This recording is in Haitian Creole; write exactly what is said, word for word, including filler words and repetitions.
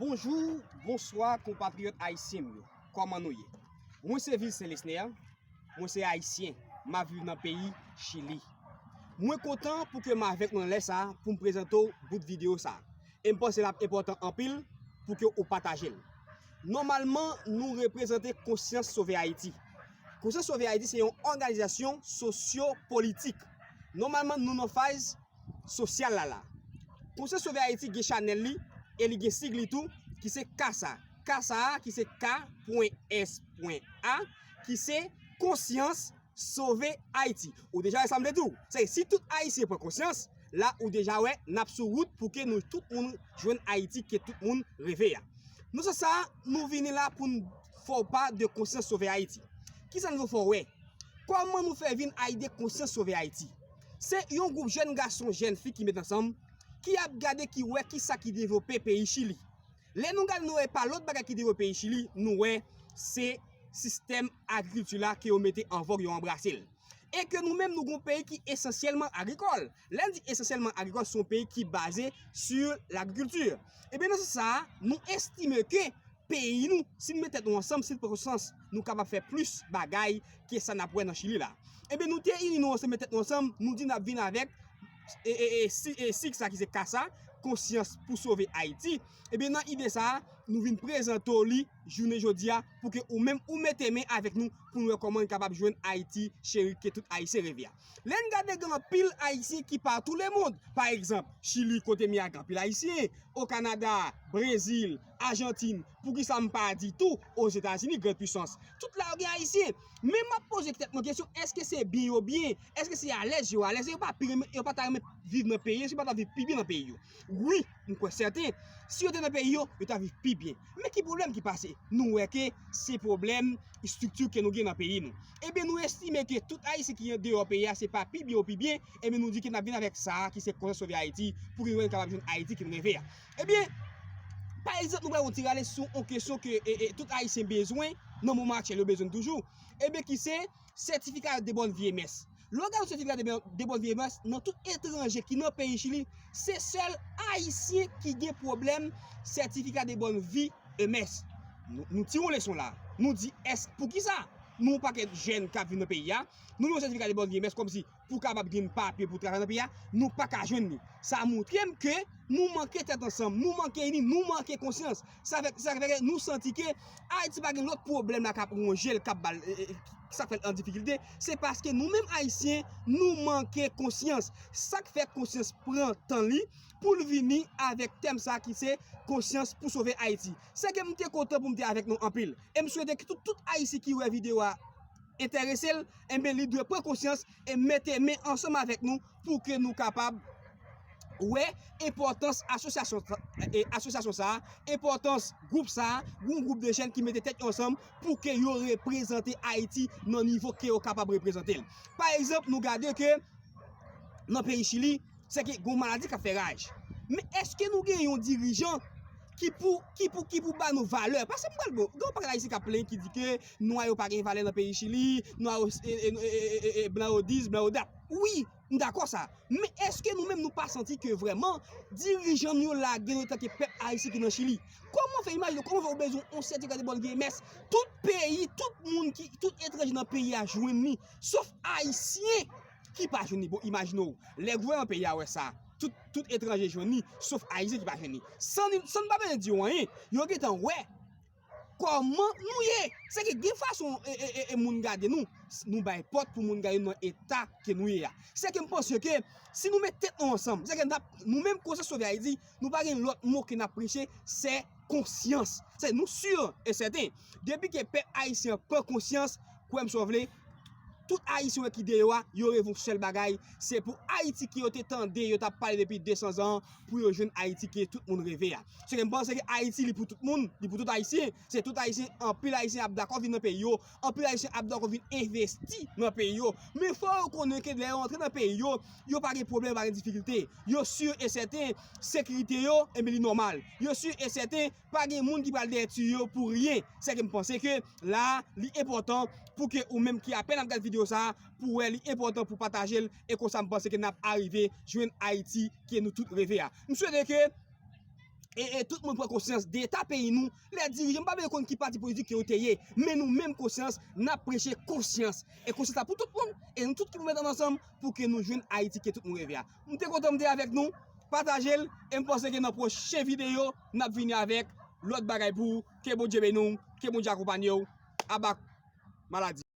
Bonjou, bonswa, konpatriyòt ayisyen m yo. Kòman nou ye? Mwen se Vilsen Lesner, mwen se ayisyen, m ap viv nan peyi Chili. Mwen kontan pou ke m avèk nou nan lè sa a pou m prezante w bout videyo sa a. E m panse l ap enpòtan anpil pou ke ou pataje l. Nòmalman, nou reprezante Konsyans Sove Ayiti. Konsyans Sove Ayiti se yon òganizasyon sosyo-politik. Nòmalman, nou nan faz sosyal la la. Konsyans Sove Ayiti gen chanèl li e li gen sig li tou ki se kasa. Kasa a ki se K pwen S pwen A ki se Konsyans Sove Ayiti. Ou deja wè sa m vle di w. Se si tout Ayisyen pran konsyans, la ou deja wè n ap sou wout pou ke nou tout moun jwenn Ayiti ke tout moun reve a. Nan sans sa, nou vini la pou n fè w pa de Konsyans Sove Ayiti. Kisa n vle fè w wè? Kòman nou fè vin ide Konsyans Sove Ayiti? Se yon gwoup jèn gason, jèn fi ki met ansanm, ki ap gade, ki wè kisa ki devlope peyi Chili. Lè nou gade, nou wè pa lòt bagay ki devlope peyi Chili, nou wè se sistèm agrikilti la ke yo mete an vòg, yo anbrase l. E ke nou menm, nou gon peyi ki esansyèlman agrikòl. Lè n di esansyèlman agrikòl, se yon peyi ki baze sur lagrikilti. Ebyen, nan sans sa a, nou estime ke peyi nou, si n met tèt nou ansanm, si n pran konsyans, nou kapab fè plis bagay ke sa n ap wè nan Chili la. Ebyen, nou te ini nou ansanm, met tèt nou ansanm, nou di n ap vin avèk e, e, e, si, e, sig sa ki se kasa, Konsyans pou Sove Ayiti. Ebyen, nan ide sa a, nou vin prezante w li jounen jodi a pou ke ou menm ou mete men avèk nou pou n wè kòman n kapab jwenn Ayiti cheri ke tout Ayisyen reve a. Lè n gade, gen anpil Ayisyen ki patou lemonn. Pa egzanp, Chili kote m ye a gen anpil Ayisyen, o Kanada, Brezil, Ajantin, poukisa m pa di tou Ozetazini, grann pisans. Tout la yo gen Ayisyen. Men m ap poze tèt mwen kesyon, èske se byen yo byen? Èske se alèz yo alèz? Yo pa pi renmen, yo pa ta renmen viv nan peyi yo, si yo pa ta viv pi byen nan peyi yo. Wi, m kwè sèten, si yo te nan peyi yo, yo ta viv pi byen. Men ki pwoblèm ki pase? Nou wè ke se pwoblèm estrikti ke nou gen nan peyi nou. Ebyen, nou estime ke tout Ayisyen ki andeyò peyi a, se pa pi byen yo pi byen, ebyen, nou di ke n ap vin avèk sa a ki se Konsyans Sove Ayiti, pou ke nou kapab jwenn Ayiti ke nou reve a. Ebyen, pa egzanp, nou pral yon ti rale sou yon kesyon ke e, e, tout Ayisyen bezwen, nan moman aktyèl yo bezwen toujou. Ebyen, ki se sètifika de bòn vye mès. Lè w gade sètifika de bòn, de bòn vye mès, nan tout etranje ki nan peyi Chili, se sèl Ayisyen ki gen pwoblèm sètifika de bòn vi e mès. Nou, nou tire yon leson la. Nou di, èske, poukisa nou yon pakèt jèn k ap viv nan peyi a, nou gen yon sètifika de bòn vye mès kòmsi pou kapab gen papye pou travay nan peyi a, nou pa ka jwenn li. Sa montre m ke nou manke tèt ansanm, nou manke ini, nou manke konsyans. Sa fè, sa fè ke nou santi ke Ayiti pa gen lòt pwoblèm la k ap wonje l, k ap ba l, e, e, sa k fè l an difikilte. Se paske nou menm Ayisyen, nou manke konsyans. Sa k fè Konsyans pran tan li pou l vini avèk tèm sa ki se Konsyans pou Sove Ayiti. Se ke m te kontan pou m te avèk nou anpil. E m swete ke tout, tout Ayisyen ki wè videyo a enterese l, enben, li dwe pran konsyans e mete men ansanm avèk nou pou ke nou kapab wè enpòtans asosyasyon, e, asosyasyon sa a, enpòtans gwoup sa a, yon gwoup de jèn ki mete tèt yo ansanm pou ke yo reprezante Ayiti nan nivo ke yo kapab reprezante l. Pa egzanp, nou gade ke nan peyi Chili, se ke gon maladi k ap fè raj. Men èske nou gen yon dirijan ki pou, ki pou, ki pou ba nou valè? Paske m pral bon, gen yon pakèt Ayisyen k ap plenyen ki di ke nwa yo pa gen valè nan peyi Chili, nwa yo, e, e, e, e, e, e, blan yo dis, blan yo dat. Wi, m dakò sa. Men èske nou menm nou pa santi ke vrèman dirijan nou yo lage nou tanke pèp ayisyen ki nan Chili? Kòman fè, imajine, kòman fè ou bezwen yon sètifika de bòn vye mès? Tout peyi, tout moun ki, tout etranje nan peyi a jwenn li, sof Ayisyen ki pa jwenn li. Bon, imajine w, lè gouvènman peyi a wè sa, tout, tout etranje jwenn li, sof Ayisyen ki pa jwenn li. San ni, san n pa bezwen di yo anyen, yo gentan wè kòman nou ye. Se ke gen fason, e, e, e, e, moun gade nou, s-, nou bay pòt pou moun gade nou nan eta ke nou ye a. Se ke m panse ke si nou met tèt nou ansanm, se ke n ap, nou menm Konsyans Sove Ayiti, nou pa gen lòt mo ke n ap preche, se konsyans. Se nou si e sèten, depi ke pèp ayisyen an pran konsyans, kwè m si w vle, tout Ayisyen ki deyò a, yo reve yon sèl bagay, se pou Ayiti ke yo te tande, yo t ap pale depi de san zan, pou yo jwenn Ayiti ke tout moun reve a. Se ke m panse ke Ayiti, li pou tout moun, li pou tout Ayisyen. Se tout Ayisyen, anpil Ayisyen ap dakò vin nan peyi yo, anpil Ayisyen ap dakò vin envesti nan peyi yo. Men fò yo konnen ke lè yo antre nan peyi yo, yo pa gen pwoblèm, yo pa gen difikilte. Yo si e sèten, sekirite yo, enben, li nòmal. Yo si e sèten, pa gen moun ki pral dètwi yo pou ryen. Se ke m panse ke la, li enpòtan pou ke ou menm ki apèn ap gade videyo sa a, pou wè li enpòtan pou pataje l, e konsa m panse ke n ap arive jwenn Ayiti ke nou tout reve a. M swete ke e, e tout moun pran konsyans de eta peyi nou. Lè dirijan, m pa bezwen konn ki pati politik ke yo te ye, men nou menm konsyans, n ap preche konsyans. E konsyans la pou tout moun, e nou tout ki pou mete ansanm pou ke nou jwenn Ayiti ke tout moun reve a. M te kontan m te avèk nou, pataje l, e m panse ke nan pwochen videyo, n ap vini avèk lòt bagay pou ou. Ke Bondye beni w, ke Bondye akonpanye w. Aba maladi.